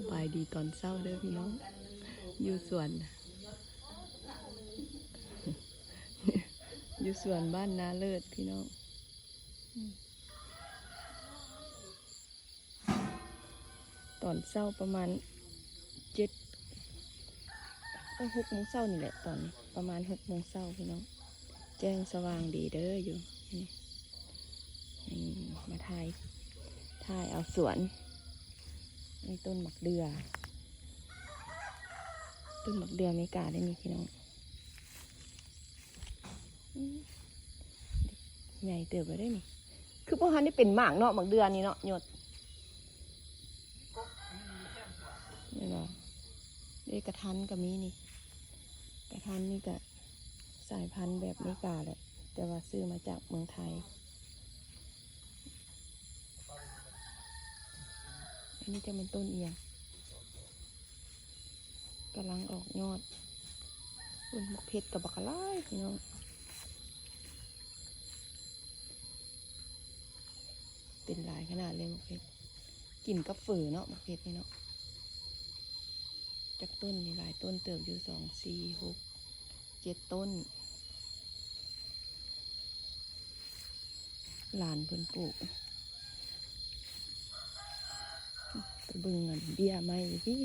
ສະບາຍດີຕອນເຊົ້າເດີພີ່ນ້ອງ ຢູ່ສວນ ຢູ່ສວນບ້ານນາເລີດພີ່ນ້ອງ. ຕອນເຊົ້າປະມານເຈັດ ເອີ ຫົກໂມງເຊົ້ານີ້ແຫຼະ ຕອນປະມານຫົກໂມງເຊົ້າພີ່ນ້ອງ ແຈ້ງສະຫວ່າງດີເດີຢູ່ນີ້. ນີ້ມາຖ່າຍ ຖ່າຍເອົາສວນ ນີ້ຕົ້ນໝາກເດື່ອ ຕົ້ນໝາກເດື່ອເມກາເດ້ນີ້ພີ່ນ້ອງ. ອືມ ໃຫຍ່ເຕີບແລ້ວເດ້ນີ້ ຄືບໍ່ທັນໄດ້ເປັນໝາກເນາະ ໝາກເດື່ອນີ້ເນາະ ໂຍດ ແມ່ນບໍ່? ເດ້ ກະທັນກະມີນີ້ ກະທັນນີ້ກະສາຍພັນແບບເມກາແຫຼະ ແຕ່ວ່າຊື້ມາຈາກເມືອງໄທ. ອັນນີ້ຈະແມ່ນຕົ້ນອີ່ຫຍັງ? ກຳລັງອອກຍອດ. ອຸ້ຍ ໝາກເຜັດກໍບັກຫຼາຍພີ່ນ້ອງ ເປັນຫຼາຍຂະໜາດເລີຍໝາກເຜັດ. ກິນກັບເຝີເນາະ ໝາກເຜັດນີ້ເນາະ. ຈັກຕົ້ນນີ້ ຫຼາຍຕົ້ນເຕີບຢູ່ ສອງ ສີ່ ຫົກ ເຈັດຕົ້ນ. ຫຼານເພິ່ນປູກ. ໄປເບິ່ງອັນເບ້ຍໄມ້ພີ້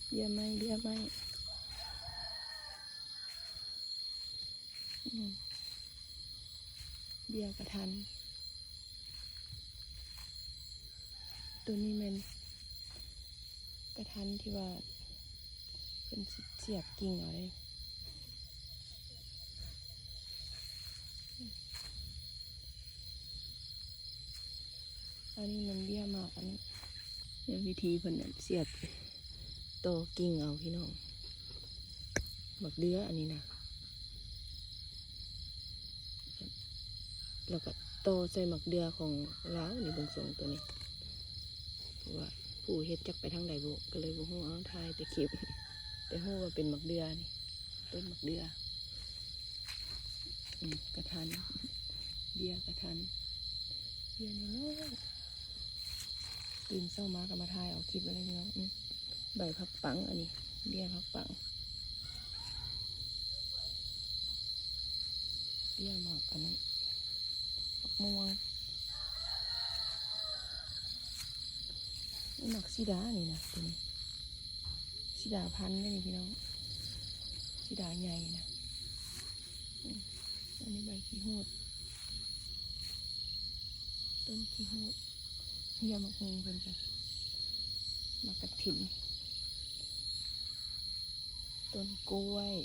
ເບ້ຍໄມ້ ເບ້ຍໄມ້ ອືມ ເບ້ຍກະທັນ. ໂຕນີ້ແມ່ນກະທັນທີ່ວ່າເພິ່ນສຽບກິ່ງເອົາເດ້. ອັນນີ້ມັນເບ້ຍໝາກ ອັນນີ້ ແມ່ນວິທີເພິ່ນສຽບຕໍ່ກິ່ງເອົາພີ່ນ້ອງ. ໝາກເດື່ອອັນນີ້ນະ ແລ້ວກໍຕໍ່ໃສ່ໝາກເດື່ອຂອງລາວນີ້ ເບິ່ງຊົງໂຕນີ້ ເພາະວ່າຜູ້ເຮັດຈັກໄປທາງໃດບໍ່ ກໍເລີຍບໍ່ຮູ້ ເອົາ ຖ່າຍແຕ່ຄລິບ ແຕ່ຮູ້ວ່າເປັນໝາກເດື່ອນີ້ ຕົ້ນໝາກເດື່ອ. ອືມ ກະທັນ ເບ້ຍກະທັນ ເບ້ຍນ້ອຍໆ. ຕື່ນເຊົ້າມາກໍມາຖ່າຍເອົາຄລິບໄວ້ເລີຍພີ່ນ້ອງ. ອືມ ໃບຜັກປັງ ອັນນີ້ເບ້ຍຜັກປັງ ເບ້ຍໝາກ ອັນນັ້ນ ໝາກມ່ວງ. ນີ້ໝາກສີດານີ້ນະ ໂຕນີ້ສີດາພັນເດ້ນີ້ພີ່ນ້ອງ ສີດາໃຫຍ່ນະ. ອືມ ອັນນີ້ໃບຂີ້ຫູດ ຕົ້ນຂີ້ຫູດ. ເບ້ຍໝາກຫຸ່ງເພິ່ນກະ ໝາກກະຖິນ ຕົ້ນກ້ວຍ.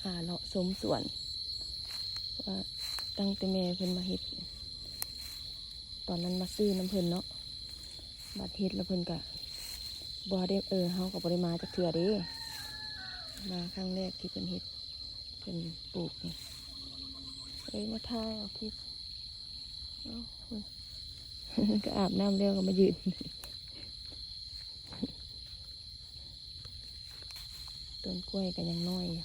ຫາເລາະຊົມສວນ ເພາະວ່າຕັ້ງແຕ່ແມ່ເພິ່ນມາເຮັດ ຕອນນັ້ນມາຊື້ນຳເພິ່ນເນາະ ບັດເຮັດແລ້ວເພິ່ນກະບໍ່ໄດ້ ເອີ ເຮົາກໍບໍ່ໄດ້ມາຈັກເທື່ອເດ້. ມາຄັ້ງແລກທີ່ເພິ່ນເຮັດ ເພິ່ນປູກນີ້ ເອີຍ ມາຖ່າຍເອົາຄລິບ. ເອົ້າ ກໍອາບນ້ຳແລ້ວກໍມາຢືນ. ຕົ້ນກ້ວຍກໍຍັງນ້ອຍຢູ່.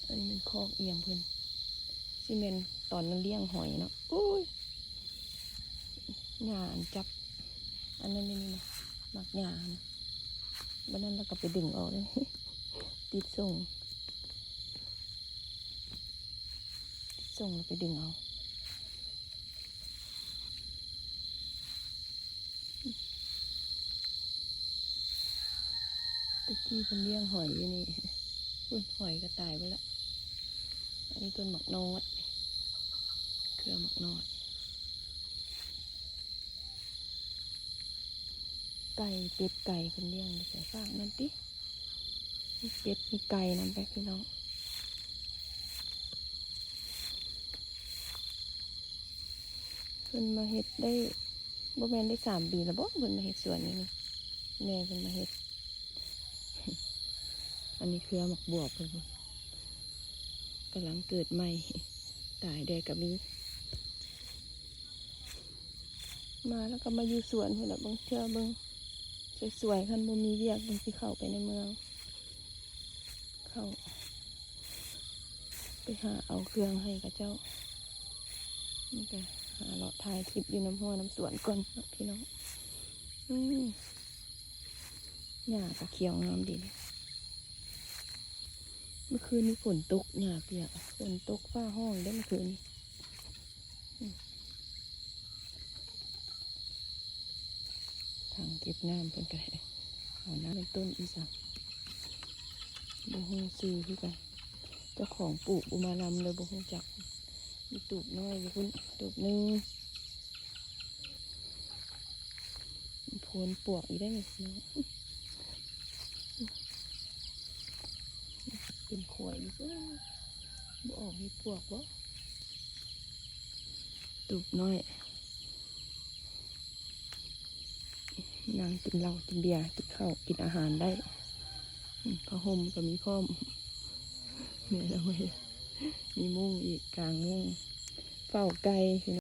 ອັນນີ້ແມ່ນຄອກອີ່ຫຍັງເພິ່ນ ຊິແມ່ນຕອນມັນລ້ຽງຫອຍເນາະ. ໂອ້ຍ ຫຍ້າອັນຈັບ ອັນນັ້ນນີ້ນະ ໝາກຫຍ້ານະ. ບັດນັ້ນລະກໍໄປດຶງອອກເດ້ ຕິດສົ່ງ ຕິດສົ່ງລະໄປດຶງເອົາ. ແຕ່ກີ້ເພິ່ນລ້ຽງຫອຍຢູ່ນີ້ ພຸ້ນ ຫອຍກໍຕາຍເບິດລະ. ອັນນີ້ຕົ້ນໝາກນອດ ເຄືອໝາກນອດ. ໄກ່ ເປັດໄກ່ເພິ່ນລ້ຽງຢູ່ໃສ ຟາກນັ້ນຕິ ມີເປັດມີໄກ່ນຳໄປພີ່ນ້ອງ. ເພິ່ນມາເຮັດໄດ້ ບໍ່ແມ່ນໄດ້ສາມປີແລ້ວບໍ ເພິ່ນມາເຮັດສວນຢູ່ນີ້ ແມ່ເພິ່ນມາເຮັດ. ອັນນີ້ເຄືອໝາກບວບເພິ່ນ ກຳລັງເກີດໃໝ່ ຕາຍແດ່ກໍມີ. ມາແລ້ວກໍມາຢູ່ສວນພຸ້ນລະ ບາງເທື່ອເບິ່ງສວຍໆ ຄັນບໍ່ມີວຽກ ຈັ່ງຊິເຂົ້າໄປໃນເມືອງ ເຂົ້າໄປຫາເອົາເຄື່ອງໃຫ້ເຂົາເຈົ້າ. ນີ້ກໍ ຫາເລາະຖ່າຍຄລິບຢູ່ນຳຮົ້ວນຳສວນກ່ອນເນາະພີ່ນ້ອງ. ອືມ ຫຍ້າກໍຂຽວງາມດີ. ເມື່ອຄືນນີ້ຝົນຕົກ ຫຍ້າປຽກ ຝົນຕົກ ຟ້າຮ້ອງເດ້ເມື່ອຄືນນີ້. ອືມ ຖັງເກັບນ້ຳເພິ່ນກໍໄດ້ ເອົານ້ຳເປັນຕົ້ນອີ່ສັງ ບໍ່ຮູ້ຊື່ຄືກັນ. ເຈົ້າຂອງປູກບໍ່ມານຳເລີຍ ບໍ່ຮູ້ຈັກ. ມີຕູບນ້ອຍຢູ່ພຸ້ນຕູບໜຶ່ງ. ໂພນປວກອີກໄດ້ນີ້ເນາະ ເປັນຂວາຍຢູ່ ບໍ່ອອກເຫັດປວກບໍ? ຕູບນ້ອຍ ນັ່ງກິນເຫຼົ້າກິນເບຍ ກິນເຂົ້າກິນອາຫານໄດ້. ອືມ ຜ້າຫົ່ມກໍມີພ້ອມ ແມ່ນແລ້ວເວີຍ ມີມຸ້ງອີກ ກາງມຸ້ງ ເຝົ້າໄກ່.